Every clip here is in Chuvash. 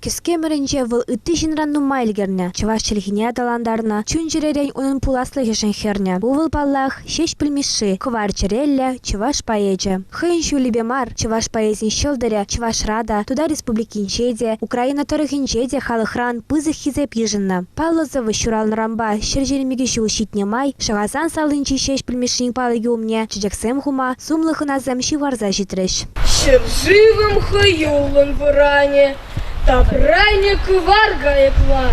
Кӗске ӗмӗрӗнче вӑл ытти ҫынран нумай ӗлкӗрнӗ, чӑваш чӗлхине аталантарнӑ, чун-чӗререн унӑн пуласлӑхӗшӗн хӗрнӗ. Ку вӑл, паллах, Ҫеҫпӗл Мишши, кӑвар чӗреллӗ чӑваш поэчӗ. Хӑйӗн ҫулӗпе мар, чӑваш поэзин ҫӑлтӑрӗ Чӑвашра та, Тутар Республикинче те, Украина тӑрӑхӗнче те халӑхран пысӑк хисеп йышӑннӑ. Паллӑ сӑвӑҫ ҫуралнӑранпа 122 ҫул ҫитнӗ май Шӑхасан салинчи Ҫеҫпӗл Мишшин палӑкӗ умне чечексем хума сумлӑ хӑнасем ҫывхарса ҫитрӗҫ. Ҫӗршывӑм хӑюллӑн вӑранӗ, тапранӗ кӑвар кайӑкла.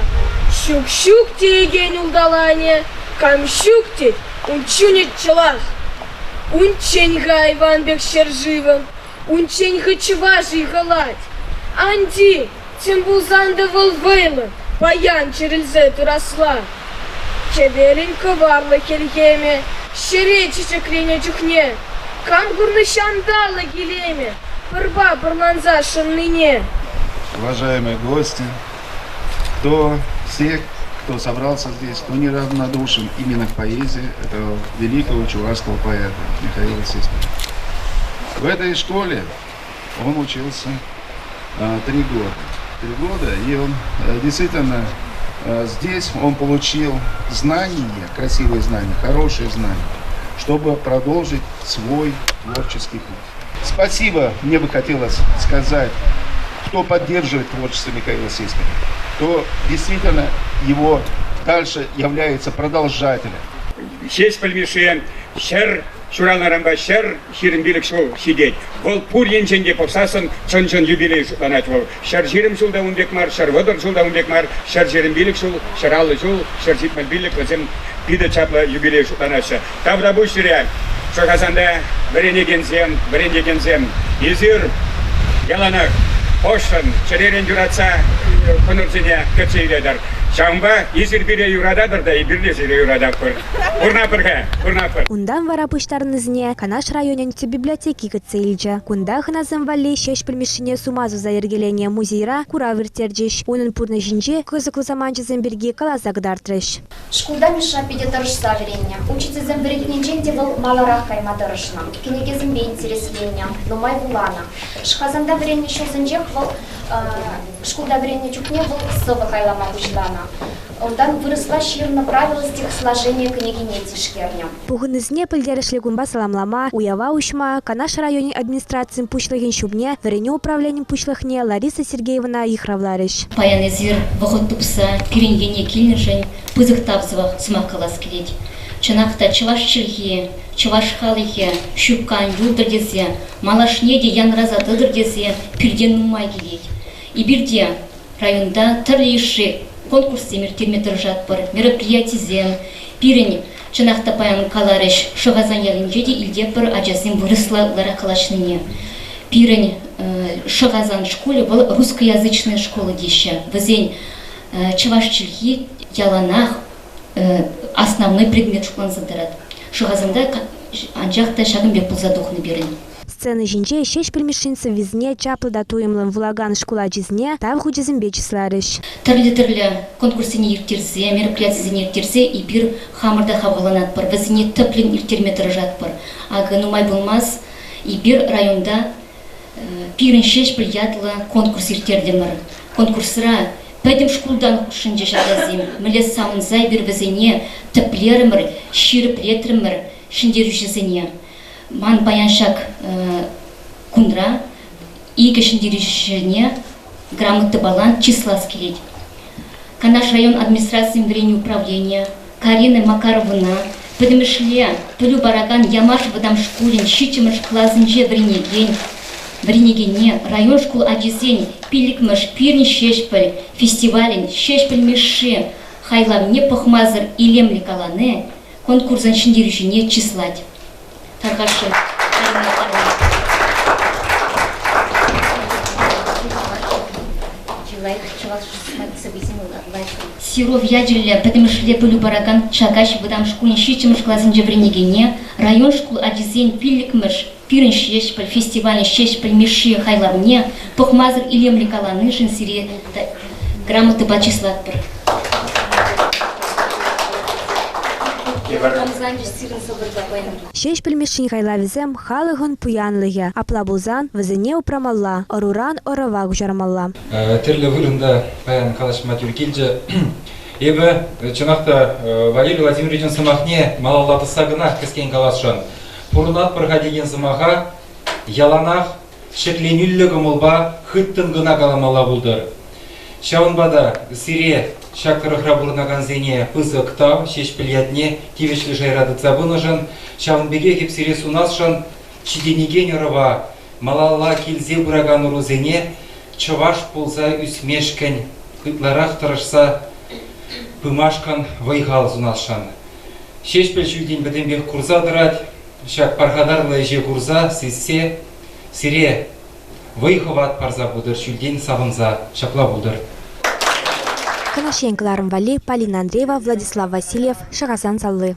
Ҫук-ҫук теекен улталанӗ, кам ҫук тет, ун чунӗ чӑлах. Унччен-ха айван пек ҫӗршывӑм, унччен-ха чӑваш ыйхӑлать. Ан тив, тем пулсан та вӑл вӑйлӑ, паян чӗрӗлсе тӑрасла. Хӗвелӗн кӑварлӑ хӗлхемӗ ҫӗре чечекленнӗ чухне кам курнӑ ҫанталӑк илемӗ пӑрпа пӑрланса шӑннине? Уважаемые гости, кто всех, кто собрался здесь, кто неравнодушен именно к поэзии этого великого чувашского поэта Михаила Сеспеля. В этой школе он учился 3 года. 3 года, и он действительно здесь он получил знания, красивые знания, хорошие знания, чтобы продолжить свой творческий путь. Спасибо, мне бы хотелось сказать, кто поддерживает творчество Михаила Сеспеля, кто действительно его дальше является продолжателем. Ҫеҫпӗл Мишши ҫӗр ҫуралнӑранпа 125 ҫул ҫитет. Вӑл пур енчен те пӑхсассӑн чӑн-чӑн юбилей шутланать вӑл. 120 ҫул та ун пек мар, 130 ҫул та ун пек мар, 125 ҫул, 150 ҫул, 175 вӗсем питӗ чаплӑ юбилей шутланаҫҫӗ. Тавтапуҫ сире, Шӑхасанта вӗренекенсем, вӗрентекенсем. Эсир яланах ӑшшӑн, чӗререн юратса хӑнӑрсене кӗтсе илетӗр. Ҫавӑнпа эсир пире юрататӑр та эпир те сире юрататпӑр. Пурнатпӑр-ха, пурнатпӑр. Унтан вара пуҫтарӑннисене Канаш районӗн тӗп библиотеки кӗтсе илчӗ. Кунта хӑнасем валли Ҫеҫпӗл Мишшине сума суса йӗркеленӗ музейра курав ирттерчӗҫ, унӑн пурнӑҫӗнчи кӑсӑклӑ саманчӗсем пирки каласа кӑтартрӗҫ. Шкулта Мишша питӗ тӑрӑшса вӗреннӗ. Учительсем вӗрентнинчен те вӑл маларах кайма тӑрӑшнӑ, кӗнекесемпе интересленнӗ, нумай вуланӑ. Шӑхасанта вӗреннӗ ҫулсенчех вӑл шкулта вӗреннӗ чухне вӑл сӑвӑ хайлама пуҫланӑ. Унтан вырӑсла ҫырнӑ правила стихосложения кӗнекине тишкернӗ. Пухӑннисене пӗлтерӗшлӗ кунпа саламлама, уява уҫма Канаш районӗн администрацийӗн пуҫлӑхӗн ҫумне вӗренӳ управленийӗн пуҫлӑхне Лариса Сергеевӑна йыхравларӗҫ. Паян эсир вӑхӑт тупса пирӗн ене килнӗшӗн пысӑк тав сӑмах калас килет. Чӑнах та чӑваш чӗлхи, чӑваш халӑхӗ ҫупка ан юлтӑр тесе, малашне те янраса тӑтӑр тесе пиртен нумай килет. Эпир те районта тӗрлӗ йышши конкурссем ирттерме тӑрӑшатпӑр, мероприятисем. Пирӗн, чӑнах та паян каларӗҫ, Шӑхасан ялӗнче те илтетпӗр ачасем вырӑсла ытларах калаҫнине. Пирӗн Шӑхасан шкулӗ вӑл русскоязычная школа теҫҫӗ. Вӗсен чӑваш чӗлхи яланах основной предмет шутланса тӑрать. Шӑхасанта анчах та ҫакӑн пек пулса тухнӑ пирӗн. Сцена ҫинче Ҫеҫпӗл Мишшин сӑввисене чаплӑ та туйӑмлӑн вулакан шкул ачисене тав хучӗсемпе чысларӗҫ. Тӗрлӗ-тӗрлӗ конкурссене ирттерсе, мероприятисене ирттерсе эпир хамӑр та хавхаланатпӑр, вӗсене тӗплӗн ирттерме тӑрӑшатпӑр. Акӑ нумай пулмасть эпир районта Пирӗн Ҫеҫпӗл ятлӑ конкурс ирттертӗмӗр. Конкурсра пӗтӗм шкултан хутшӑнчӗҫ ачасем. Мӗнле савӑнса эпир вӗсене тӗплерӗмӗр, ҫирӗплетрӗмӗр ҫӗнтерӳҫӗсене. Ман паян ҫак кунра икӗ ҫӗнтерӳҫӗне грамотӑпалан чыслас килет. Канаш район администрацийӗн вӗренӳ управленийӗ Карина Макаровӑна пӗтӗмӗшле пӗлӳ паракан Ямаш вӑтам шкулӗн ҫиччӗмӗш класӗнче вӗренекен вӗренекене район шкул ачисен пиллӗкмӗш Пирӗн Ҫеҫпӗл фестивалӗн Ҫеҫпӗл Мишши хайлавне пӑхмасӑр илемлӗ калани конкурсӑн ҫӗнтерӳҫине чыслать. Тархасшӑн. Серов ячӗллӗ пӗтӗмӗшле пӗлӳ паракан Чакаҫ вӑтам шкулӗн ҫиччӗмӗш класӗнче вӗренекене район шкул ачисен пиллӗкмӗш Пирӗн Ҫеҫпӗл фестивалӗн Ҫеҫпӗл Мишши хайлавне пӑхмасӑр илемлӗ каланишӗн сире грамотӑпа чыслатпӑр. вара. Ӑмсанчӗҫ сирӗн сӑвӑрта паян. Ҫеҫпӗл Мишшин хайлавӗсем халӑхӑн пуянлӑхӗ. Апла пулсан вӗсене упрамалла, ӑруран ӑрӑва куҫармалла. Тӗрлӗ вырӑнта паян калаҫма тӳр килчӗ. Эпӗ, чӑнах та, Валерий Владимировичӑн сӑмахне малалла тӑсса кӑна кӗскен каласшӑн. Пурӑнатпӑр-ха текен сӑмаха яланах ҫӗкленӳллӗ кӑмӑлпа хыттӑн кӑна каламалла пултӑр. Ҫавӑнпа та сире, ҫак тӑрӑхра пурӑнакансене, пысӑк тав Ҫеҫпӗл ятне тивӗҫлӗ шайра тытса пынӑшӑн, ҫавӑн пекех эп сире сунасшӑн ҫитӗнекен ӑрӑва, малалла килсе пыракан ӑрусене чӑваш пулса ӳсмешкӗн ытларах тӑрӑшса пымашкӑн вӑй-хал сунасшӑн. Ҫеҫпӗл ҫӳлтен пӗтӗмпех курса тӑрать, ҫак пархатарлӑ ӗҫе курса, сиссе сире вӑй-хӑват парса пытӑр, ҫӳлтен савӑнса ҫапла пултӑр. Канаш ен кӑларӑм валли Полина Андреева, Владислав Васильев, Шӑхасан салли.